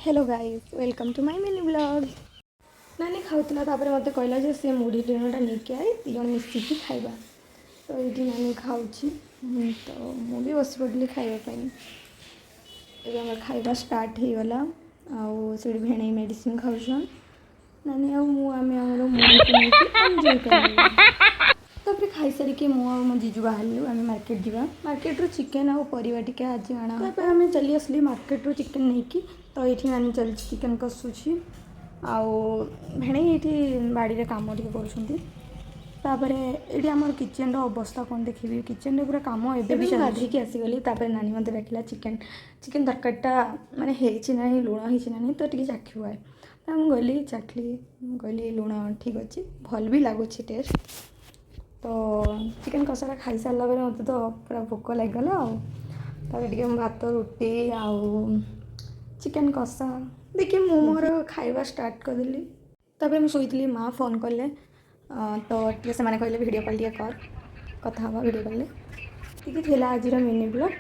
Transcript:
Hello guys, welcome to my mini vlog. ନାନୀ ଖାଉଥିଲା, ତାପରେ ମୋତେ କହିଲା ଯେ ସେ ମୁଢ଼ି ଟିଣଟା ନେଇକି I, ଦୁଇ ଜଣ ମିଶିକି ଖାଇବା। ତ ଏଇଠି ନାନୀ ଖାଉଛି, ତ ମୁଁ ବି ବସି ପଡ଼ିଲି ଖାଇବା ପାଇଁ। ଏବେ ଆମର ଖାଇବା ଷ୍ଟାର୍ଟ ହେଇଗଲା ଆଉ ସେଇଠି ଭେଣେଇ ମେଡ଼ିସିନ୍ ଖାଉଛନ୍। ନାନୀ ଆଉ ମୁଁ, ଆମେ ଆମର ମୁଢ଼ିକୁ ନେଇକି ଏନ୍ଜୟ କଲୁ। ତାପରେ ଖାଇସାରିକି ମୁଁ ଆଉ ମୋ ଜିଜୁ ବାହାରିଲୁ, ଆମେ ମାର୍କେଟ ଯିବା। ମାର୍କେଟରୁ ଚିକେନ୍ ଆଉ ପରିବା ଟିକେ ଆଜି ଆଣା। ତାପରେ ଆମେ ଚାଲି ଆସିଲି ମାର୍କେଟରୁ ଚିକେନ୍ ନେଇକି। ତ ଏଇଠି ନାନୀ ଚାଲିଛି, ଚିକେନ୍ କଷୁଛି ଆଉ ଭେଣେଇ ଏଇଠି ବାଡ଼ିରେ କାମ ଟିକେ କରୁଛନ୍ତି। ତାପରେ ଏଇଠି ଆମର କିଚେନ୍ର ଅବସ୍ଥା କ'ଣ ଦେଖିବି। କିଚେନ୍ରେ ପୁରା କାମ ଏବେ ବି। ଗାଧେଇକି ଆସିଗଲି। ତାପରେ ନାନୀ ମୋତେ ଡାକିଲା, ଚିକେନ୍ ଚିକେନ୍ ତରକାରୀଟା ମାନେ ହେଇଛି ନା ନାହିଁ, ଲୁଣ ହେଇଛି ନା ନାହିଁ, ତ ଟିକେ ଚାଖିବୁ ଆଏ। ତ ମୁଁ ଗଲି, ଚାଖିଲି। ମୁଁ କହିଲି ଲୁଣ ଠିକ୍ ଅଛି, ଭଲ ବି ଲାଗୁଛି ଟେଷ୍ଟ। ତ ଚିକେନ୍ କଷାଟା ଖାଇସାରିଲା ପରେ ମୋତେ ତ ପୁରା ଭୋକ ଲାଗିଗଲା। ଆଉ ତାପରେ ଟିକେ ମୁଁ ଭାତ, ରୁଟି ଆଉ ଚିକେନ୍ କଷା ଦେଖି ମୁଁ ମୋର ଖାଇବା ଷ୍ଟାର୍ଟ କରିଦେଲି। ତାପରେ ମୁଁ ଶୋଇଥିଲି, ମା ଫୋନ୍ କଲେ। ତ ଟିକେ ସେମାନେ କହିଲେ ଭିଡ଼ିଓ କଲ୍ ଟିକେ କର, କଥା ହେବା ଭିଡ଼ିଓ କଲ୍ରେ। ଟିକେ ଥିଲା ଆଜିର ମିନି ବ୍ଲଗ୍।